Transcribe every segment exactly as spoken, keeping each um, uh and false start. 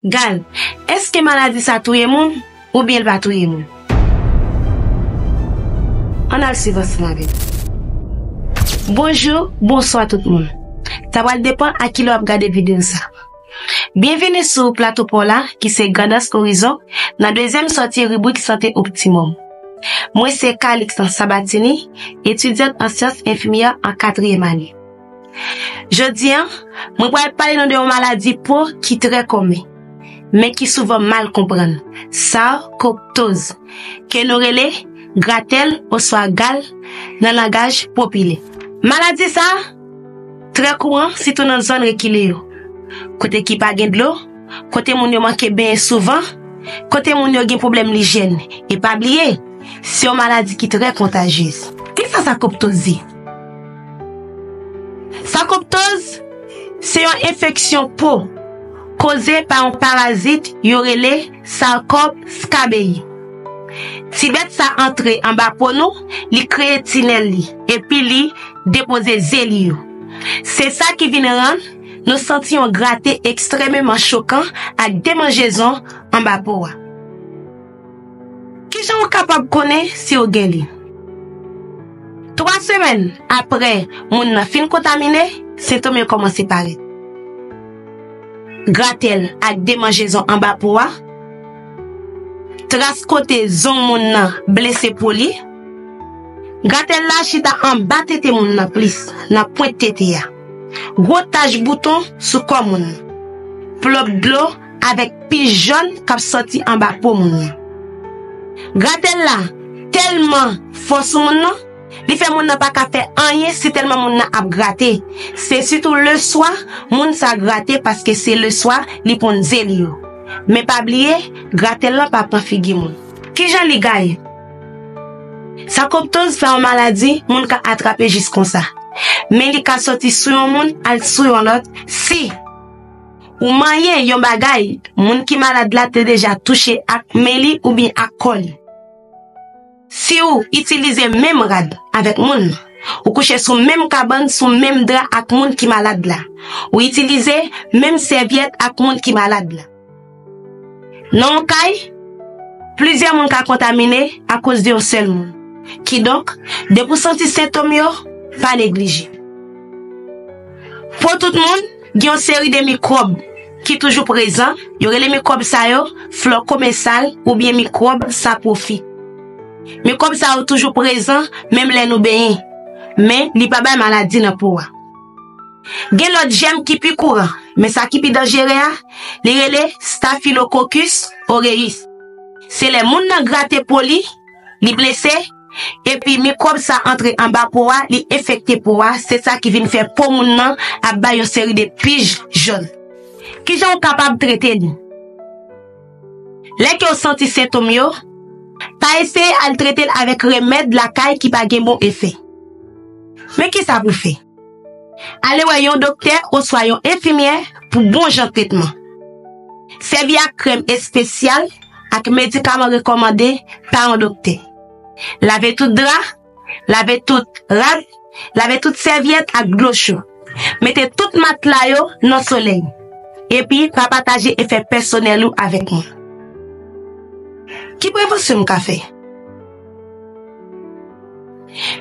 Gal, èske maladi sa touye moun oubyen l pa touye moun? Ann al swiv ansanm avè m. Bonjou, bonswa tout moun. Sa pral depann a kilè w ap gade videyo sa. Byenvini sou plato pa w la, ki se Grandans Orizon, nan dezyèm sòti ribrik Sante Optimòm. Mwen se Calixte Sabatini, etidyant an syans enfimyè an katriyèm ane. Jodi a, mwen pral pale nou de yon maladi po ki trè komen, men ki souvan mal konprann, sarkoptoz, ke nou rele gratèl oswa gal nan langaj popilè. Maladi sa a trè kouran, sitou nan zòn rekile yo, kote ki pa gen dlo, kote moun yo manke benyen souvan, kote moun yo gen pwoblèm lijyèn. E pa bliye, se yon maladi ki trè kontajyez. Kisa sarkoptoz ye? Sarkoptoz se yon enfeksyon po koze pa yon parazit yo rele sarkòp skabeyi. Ti bèt sa antre anba po nou, li kreye tinèl li, epi li depoze ze li yo. Se sa ki vin rann nou santi yon grate ekstrèmeman chokan ak demanjezon anba po a. Kijan w kapab konnen si w gen li? Twa semèn apre moun nan fin kontamine, sentòm yo kòmanse parèt. Gratèl ak demanjezon anba po a. Tras kote zong moun nan blese po li. Gratèl la chita anba tete moun nan plis, nan pwent tete a. Gwo tach bouton sou kò moun nan. Plòp dlo avèk pis jòn k ap sòti anba po moun nan. Gratèl la tèlman fò sou moun nan, li fè moun nan pa ka fè anyen si tèlman moun nan ap grate. Se sitou leswa moun sa grate, paske se leswa li ponn ze li yo. Men pa bliye, gratèl lan pa pran figi moun. Kijan li gaye? Sarkoptoz se yon maladi moun ka atrape jis konsa. Men li ka sòti sou yon moun al sou yon lòt si ou manyen yon bagay moun ki malad la te deja touche ak men li oubyen ak kò li. Si w itilize menm rad avèk moun nan, ou kouche sou menm kabann, sou menm dra ak moun ki malad la, ou itilize menm sèvyèt ak moun ki malad la. Nan yon kay, plizyè moun ka kontamine akoz de yon sèl moun. Kidonk, depi w santi sentòm yo, pa neglije. Po tout moun gen yon seri de mikwòb ki toujou prezan, yo rele mikwòb sa yo flò komensal oubyen mikwòb saprofit. Mikwòb sa yo toujou prezan menm lè nou benyen, men li pa bay maladi nan po a. Gen lòt jèm ki pi kouran, men sa ki pi danjere a, li rele Staphylococcus aureus. Se lè moun nan grate po li, li blese, epi mikwòb sa antre anba po a, li enfekte po a, se sa ki vin fè po moun nan ap bay yon seri de pij jòn. Kijan w kapab trete li? Lè ke w santi sentòm yo, pa eseye al trete l avèk remèd lakay ki pa gen bon efè. Men kisa pou w fè? Ale wè yon doktè oswa yon enfimyè pou bon jan tretman. Sèvi ak krèm espesyal ak medikaman rekòmande pa yon doktè. Lave tout dra, lave tout rad, lave tout sèvyèt ak dlo cho. Mete tout matla yo nan solèy. Epi pa pataje efè pèsonèl ou avèk moun. Ki prevansyon m ka fè?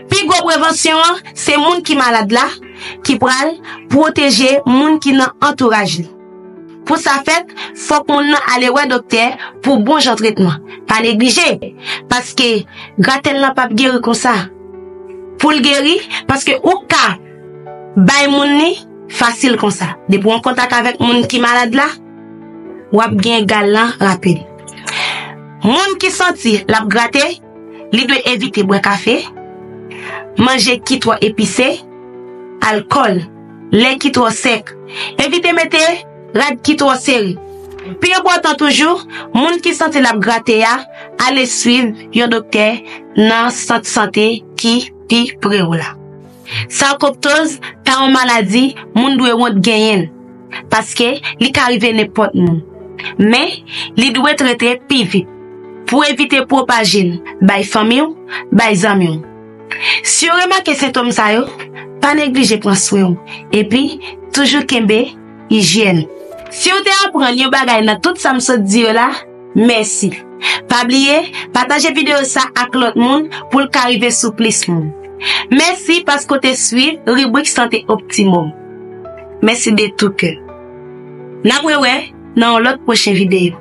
Pi gwo prevansyon an, se moun ki malad la ki pral pwoteje moun ki nan antouraj li. Pou sa fèt, fòk moun nan ale wè doktè pou bon jan tretman. Pa neglije, paske gratèl lan p ap geri konsa. Pou l geri, paske ou ka bay moun li fasil konsa. Depi w an kontak avèk moun ki malad la, w ap gen gal lan rapid. Moun ki santi l ap grate, li dwe evite bwè kafe, manje ki twò epise, alkòl, lè ki twò sèk. Evite mete rad ki twò sere. Pi enpòtan toujou, moun ki santi l ap grate a, ale swiv yon doktè nan sant sante ki pi pre w la. Sarkoptoz pa yon maladi moun dwe wont genyen l, paske li ka rive nenpòt moun. Men, li dwe trete pi vit pou evite pwopaje l bay fanmi w, bay zanmi w. Si w remake sentòm sa yo, pa neglije pran swen w, epi toujou kenbe ijyèn. Si w te aprann yon bagay nan tout sa m sot di yo la, mèsi. Pa bliye, pataje videyo sa ak lòt moun pou l ka rive sou plis moun. Mèsi paske w te swiv ribrik Sante Optimòm. Mèsi de tou kè. N ap rewè nan yon lòt pwochen videyo.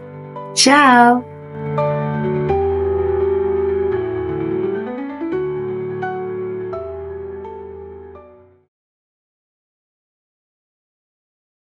Tchao!